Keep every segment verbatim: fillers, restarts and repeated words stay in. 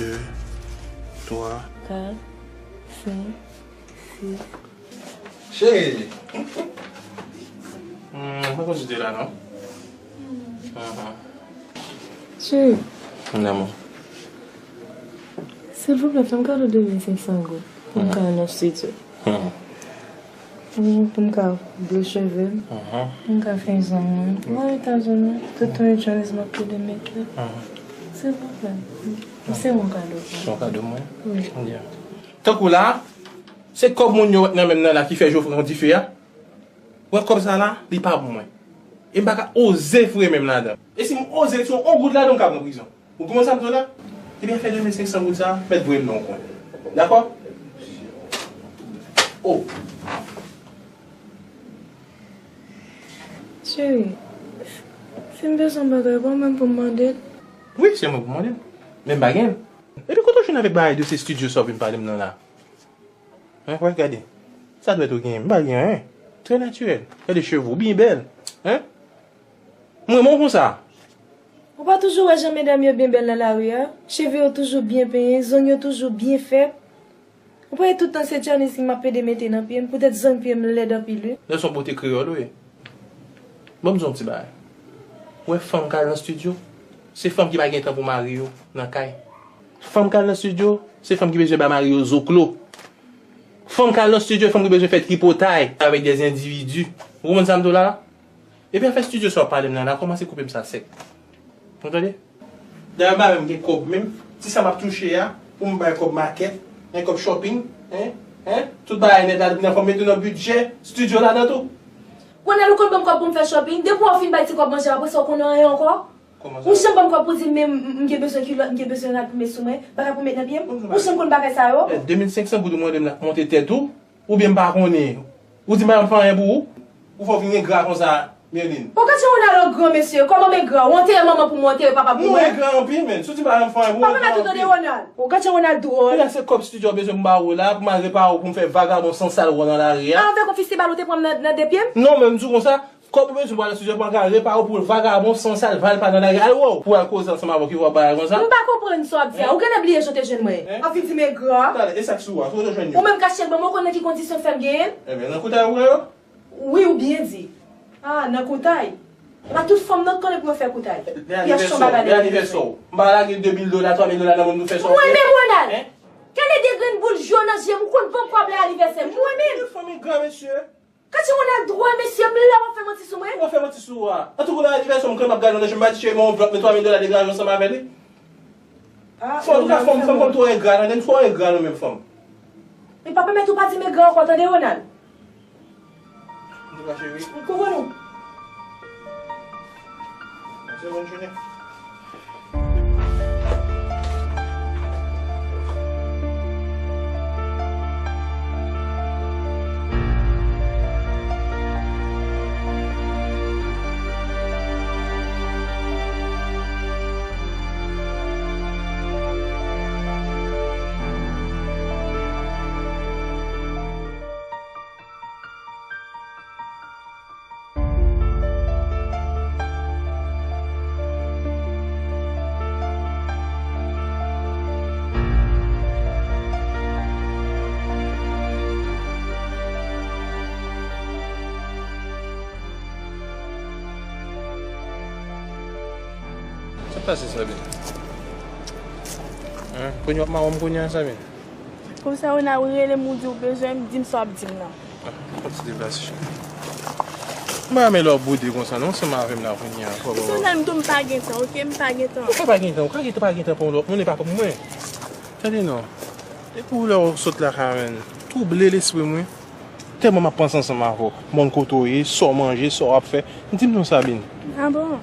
De, twa, kat, senk, sis. Cheri! Hmm, mwen konn site la, non? Mhm. Cheri. Mon amour. Silvouplè, fè m kado de mil senk san goud pou m ka al nan estidyo. Mhm. Pou, pou m ka ble cheve m, mhm, pou m ka fè zong mwen. Mwen Etazini, tout tan Etazini, m ap plede mete. Mhm. Silvouplè. Se yon kado pou mwen. Se yon kado mwen? Wi. Byen. Tankou la, se kòb moun yo nan men m nan la ki fè Jofre yon dife a. Wè kòb sa la, li pa pou mwen. E m pa ka oze foure men m ladan. E si m oze retire yon goud ladan, m ka pran prizon. Ou konprann sa m di w la? Ebyen, fè de mil senk san goud sa, mèt voye m nan yon kwen. Dakò? Oh! Cheri, si m bezwen yon bagay, pa w menm pou m mande l? Wi, se mwen pou mande l. Men m pa gen l. Epi kote w jwenn avèk bagay de se estidyo sa w vin pale m nan la? Hein, wè, gade. Sa dwèt ou genyen, m pa gen anyen. Trè natirèl. Gade cheve w, byen bèl. Hein? M renmen w konsa. Ou pa toujou wè jan medam yo byen bèl nan lari a? Cheve yo toujou byen penyen, zong yo toujou byen fèt. Ou pa wè tout tan se Janice m ap pede mete nan pye m, poutèt zong pye m lèd anpil, wi. Lè s on bote kreyòl, wi. Ban m di w yon ti bagay. Ou wè fanm k al nan estidyo, se fanm ki pa gen tan pou mari yo nan kay. Fanm k al nan estidyo, se fanm ki bezwen bay mari yo zoklo. Fanm k al nan estidyo, se fanm ki bezwen fè tripotay avèk dè endividi. Ou konprann sa m di w la? Epi afè estidyo sa w ap pale m nan la, kòmanse koupe m sa sèk. Ou tande? Dayè m pa menm gen kòb menm. Ti sa m ap touche a, pou m bay kòb makèt, en kòb shopping, en, en, tout bagay nèt la, depi nan fò m mete nan bidjè, estidyo ladan tou. Ronald, ou konn ban m kòb pou m fè shopping? Depi w fin bay ti kòb manje, apre sa w konnen anyen ankò? Kòman sa? Ou janm ban m kòb pou di m, m, m gen bezwen kilòt, m gen bezwen rad pou m met sou mwen, bagay pou m met nan pye m? Ou janm konn bagay sa yo? Eh, de mil senk san goud ou mande m la, monte tèt ou? Oubyen m pa konnen? Ou di m pa janm fè anyen pou ou? Ou fè w vin engra konsa, Merline? Ou ka tchè Ronald, gran mesye, kòman m engra? Ou antere manman pou mwen, ou antere papa pou mwen. Ou engra anpil, men. Si w di m pa janm fè anyen pou ou, ou engra anpil. Papa, mèt ou tande Ronald. Ou ka tchè Ronald dwòl. Kounye a se kòb estidyo w bezwen pou m ba ou la, pou m al repare w, pou m fè vagabon san sal ou an nan lari a. A, avèk yon fistibal ou te pran m nan, nan de pye m? Non, men m di w konsa, kòb ou bezwen pou al nan estidyo pou al repare w pou vagabon san sal valpa nan lari a. Al wè w pou al koze ansanm avè w ki fè w bagay konsa. M pa konprann sa w ap di a. Ou genlè bliye jan w te jwenn mwen. Ap vin di m engra. Talè, e sa k sou ou a? Kote w jwenn yo? Ou menm k achte l ban mwen, ou konn nan ki kondisyon w fè m genyen l? Ebyen, nan koutay ou pran yo? Wi, ou byen di. A, nan koutay. E pa tout fanm non k konnen pou yo fè koutay. Pou y achte yon bagay lè anivèsè w. M pa lage de mil dola, twa mil dola nan men w pou fè sa w vle. Mwen menm, Ronald! Hein? Kèlè de grenn boul je w nan je m, ou konn ban m kòb lè anivèsè m. Mwen menm! Fanm engra, mesye. Kanti Ronald dwòl, mesye, m la w ap fè manti sou mwen? Ou ap fè manti sou ou a. Antouka, nan anivèsè w, m kanpe m ap gade w nan je m, m pa di cheri m yon anvlòp, men twa mil dola degaje ansanm avè li. Fò, antouka, fanm, fanm, fanm twò engra, tande, m twò engra nou menm fanm. E pa pèmèt ou pa di m engra ankò, tande, Ronald. Antouka, cheri. M konprann ou. Pase bòn jounen. Sa k pase, Sabine? Hein? Kounye w ap mawon m kounye a, Sabine? Konsa, Ronald, ou rele m, ou di w bezwen m, di m sa w ap di m nan. Ah, fò ti deplase, cheri. M pa renmen lè w bwode konsa, non, ansanm avè m la kounye a. Fò, fò, fò. Ronald, m tou, m pa gen tan, oke? M pa gen tan. Ou pa gen tan, ou ka gen tan, pa gen tan pou yon lòt moun, e pa pou mwen. Tande non. Depi lè w sot lakay mwen, twouble lespri m, wi. Tèlman m ap panse ansanm avè w. M konn kote w ye, sa w manje, sa w ap fè. Di m non, Sabine. Ah bon?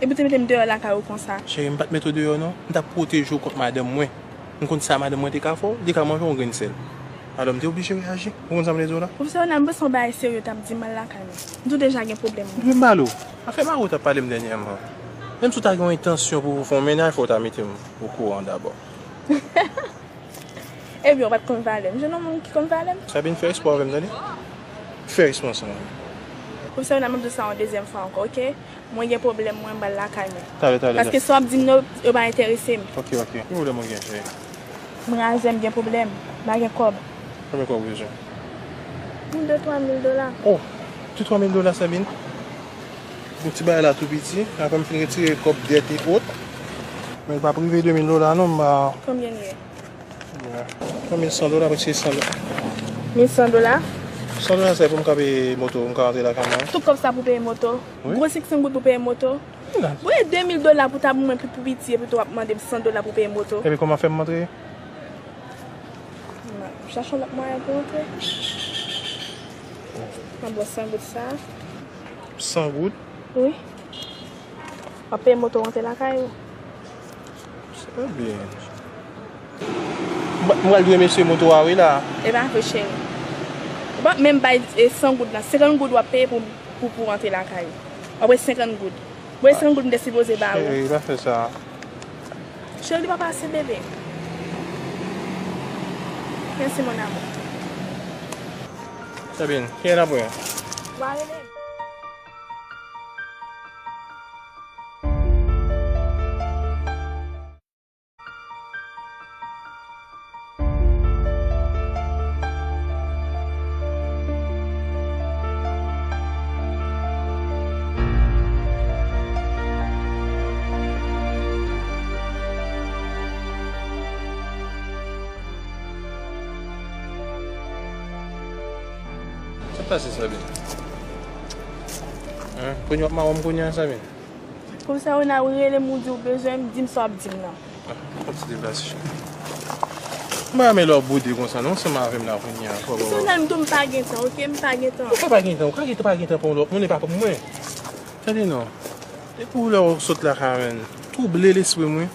Epi w te mete m deyò lakay ou konsa? Cheri, m pa t mete w deyò, non. M t ap pwoteje w kont madanm mwen. M konn sa madanm mwen te ka fè w, li te ka manje yon grenn sèl. Alò, m te oblije reyaji. Ou konn sa m vle di w la? Pwofesè Ronald, m panse yon bagay serye w t ap di m, al lakay mwen. M tou deja gen pwoblèm mwen. Epi m ba l ou. Afè mari w t ap pale m dènyèman. Menm si w ta gen yon entansyon pou w fè yon mennaj, fò w ta mete m okouran dabò. Ebyen, ou pa t konn valè m. Jwenn yon moun ki konn valè m. Sabine, fè respè avè m, tande? Fè respè ansanm avè m. Pwofesè Ronald, m ap di w sa yon dezyèm fwa ankò, oke? Mwen gen pwoblèm, mwen, m pral lakay mwen. Talè, talè. Paske sa w ap di m nan, yo pa enterese m. Oke, oke. Ki pwoblèm ou gen, cheri? M raze, m gen pwoblèm. M pa gen kòb. Konbyen kòb ou bezwen? Yon de twa mil dola. Oh, de twa mil dola, Sabine? Yon ti bagay la tou piti. Apre m fin retire kòb dèt e ot. Men l p ap rive de mil dola non, m pa. Konbyen l ye? Yon mil san dola, prèske san dola. Mil san dola? San dola, se pou m ka peye moto, m ka rantre lakay mwen. Tout kòb sa pou peye moto? Wi. Gwo senk san goud pou peye moto? Wi la. Bon, e de mil dola pou ta ban mwen pi pou piti, epi tou w ap mande m san dola pou peye moto? Epi kòman fè m antre? M ap chache yon lòt mwayen pou antre. M ap ba w san goud sa. San goud? Wi. W ap peye moto w antre lakay ou. Sa byen. M pral dwe mesye moto a wi la. E pa vre, cheri. Ou p ap menm bay, e, san goud la. Senkant goud w ap peye pou, pou, pou antre lakay ou. W ap wè senkant goud. W wè senkant goud m te sipoze ba ou. Cheri, pa fè sa. Cheri, li pa pase, bebe. Mèsi, mon amour. Sabine, kiyen apre? W a rele m. Sa k pase, Sabine? Hein? Kounye w ap mawon m kounye a, Sabine? Konsa, Ronald, ou rele m, ou di w bezwen m, di m sa w ap di m nan. Ah, fò ti deplase, cheri. M pa renmen lè w bwode konsa, non, ansanm avè m la kounye a. Fò, fò, fò. Ronald, m di w m pa gen tan, oke? M pa gen tan. Ou fè pa gen tan, ou ka gen tan, pa gen tan pou yon lòt moun, e pa pou mwen. Tande non. Depi w lè w sot lakay mwen, twouble lespri mwen.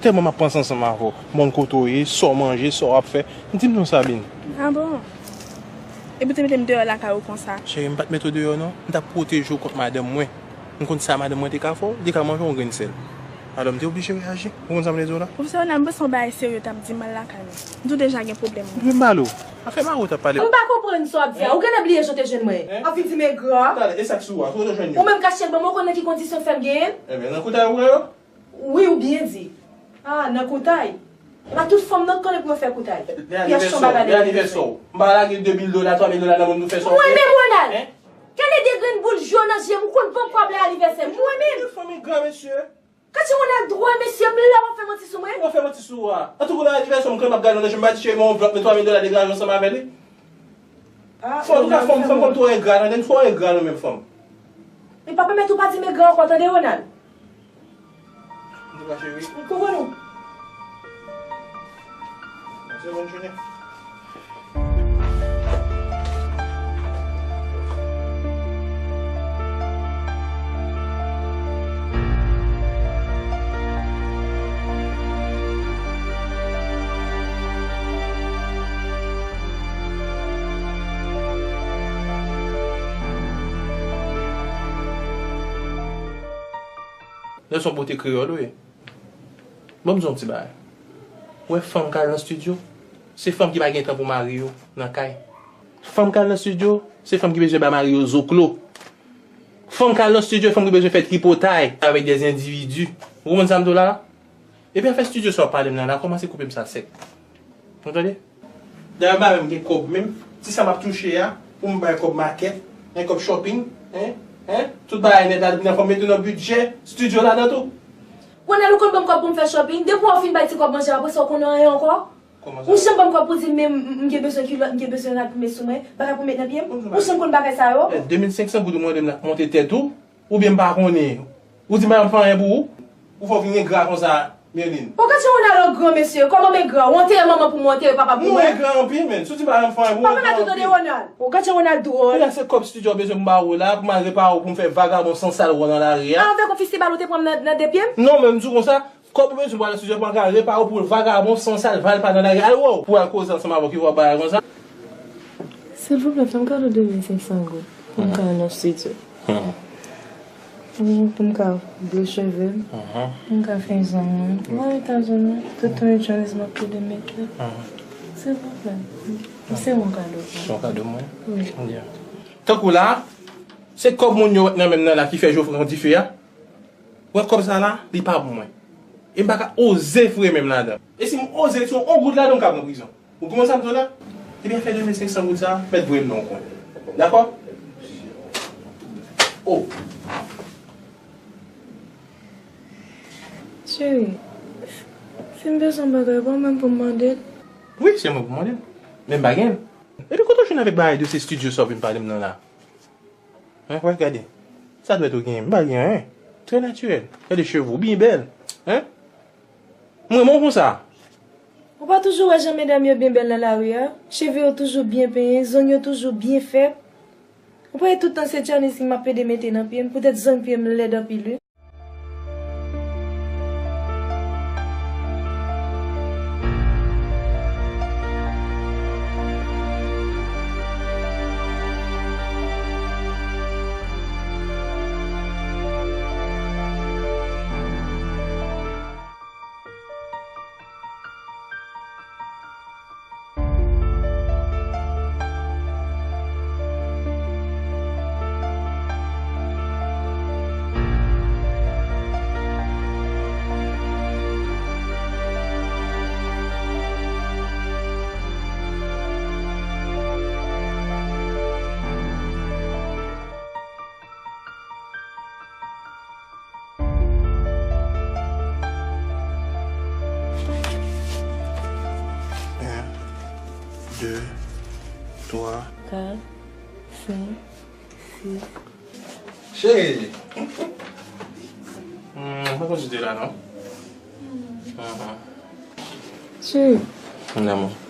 Tèlman m ap panse ansanm avè w. Moun kote w ye, sa w manje, sa w ap fè. Di m non, Sabine. Ah bon? Epi w te mete m deyò lakay ou konsa? Cheri, m pa t mete w deyò, non. M t ap pwoteje w kont madanm mwen. M konn sa madanm mwen te ka fè w, li te ka manje yon grenn sèl. Alò, m te oblije reyaji. Ou konn sa m vle di w la? Pwofesè Ronald, m panse yon bagay serye w t ap di m al lakay mwen. M di w deja gen pwoblèm mwen. Epi m pale w. Afè mari w t ap pale. M pa konprann sa w ap di a. Ou genlè bliye jan w te jwenn mwen. Hein? Ap vin di m engra. Talè, e sa k sou ou a? Kote w jwenn yo? Ou menm k achte l ban mwen, ou konn nan ki kondisyon w fè m genyen l? Ebyen, nan koutay ou pran yo? Wi, ou byen di. Ah, nan koutay. E pa tout fanm nan k konnen pou yo fè koutay. Lè anivèsè w, lè anivèsè w. M pa lage de mil dola, twa mil dola nan men w pou fè sa w vle. Mwen menm, Ronald! Hein? Kèlè de grenn boul je w nan je m, ou konn ban m kòb lè anivèsè m. Mwen menm! Fanm engra, mesye. Kanti Ronald dwòl, mesye, m la w ap fè manti sou mwen? M ap fè manti sou ou a. Antouka, nan anivèsè m, m kanpe m ap gade nan je m, m pa di cheri, men yon vlòp, men twa mil dola degaje ansanm avè li. Ah, fò nou ka fanm, fanm, fanm twò engra, tande, nou twò engra nou menm fanm. Li pa pèmèt ou pa di m engra ankò, tande, Ronald? Antouka, cheri. M konprann ou. Pase bòn jounen. Lè s on bote kreyòl ou ye. Ban m di w yon ti bagay. Ou wè fanm k al nan estidyo, se fanm ki pa gen tan pou mari yo nan kay. Fanm k al nan estidyo, se fanm ki bezwen bay mari yo zoklo. Fanm k al nan estidyo, se fanm ki bezwen fè tripotay avèk dè endividi. Ou konprann sa m di w la la? Epi afè estidyo sa w ap pale m nan la, kòmanse koupe m sa sèk. Ou tande? Dayè m pa menm gen kòb menm. Ti sa m ap touche a, pou m bay kòb makèt, gen kòb shopping, hein, hein, tout bagay nèt la, depi nan fò m mete nan bidjè, estidyo ladan tou. Ronald, ou konn ban m kòb pou m fè shopping? Depi w fin bay ti kòb manje a, apre sa w konnen anyen ankò? Kòman sa? Ou janm ban m kòb pou di m, men m, m gen bezwen kilòt, m gen bezwen rad pou met sou mwen, bagay pou met nan pye m? Ou janm konn bagay sa yo? Eh, de mil senk san goud ou mande m la k monte tèt ou? Oubyen m pa konnen? Ou di m pa fè anyen pou ou? Ou fè w vin engra konsa, Merline? Ou gad jan Ronald gran, mesye. Kòman m engra? Ou antere manman pou mwen, ou antere papa pou mwen. Ou engra anpil, menn. Si w di m pa fè anyen pou ou, ou engra anpil. Ou gad jan Ronald dwòl. Kounye a se kòb estidyo w bezwen m ba ou la, pou m al repare w, pou m fè vagabon san sal wè w nan lari a. A, avèk yon fistibal ou te pran m nan, nan de pye m? Non, men m di w konsa, kòb ou bezwen pou al nan estidyo pou al repare w pou vagabon san sal valpa nan lari a. Al wè w pou al koze ansanm avè w ki fè w bagay konsa. Silvouplè, fè m kado de mil senk san goud pou m ka al nan estidyo. Pou m ka bouyi cheve m, pou m ka fè zong mwen. Mwen Etazini, tout tan Etazini m ap plede mete. Silvouplè, se yon kado pou mwen. Se yon kado mwen? Wi. Tankou la, Se kòb moun yo wè nan men m nan la ki fè Jofre yon dife a. Wè kòb sa la, li pa pou mwen. E m pa ka oze foure men m ladan. E si m oze foure yon goud ladan, m ka pran prizon. Ou konprann sa m di w la? Ebyen, fè de mil senk san goud sa, mèt voye m nan yon kwen. Dakò? Oh. Cheri, si m bezwen yon bagay, pa w menm pou m mande l? Wi, se mwen pou mande l. Men m pa gen l. Epi kote w jwenn avèk bagay de se estidyo sa w vin pale m nan la? Hein, wè, gade. Sa dwèt ou genyen, m pa gen anyen. Trè natirèl. Gade cheve w, byen bèl. Hein? M renmen w konsa. Ou pa toujou wè jan medam yo byen bèl nan lari a? Cheve yo toujou byen penyen, zong yo toujou byen fèt. Ou pa wè tout tan se Tchanis m ap pede mete nan pye m, poutèt zong pye m lèd anpil, wi. Un, deux, trois. Quatre, cinq, six. Cheri! Hmm, mwen konn site la, non? Mhm. Cheri. Mon amour.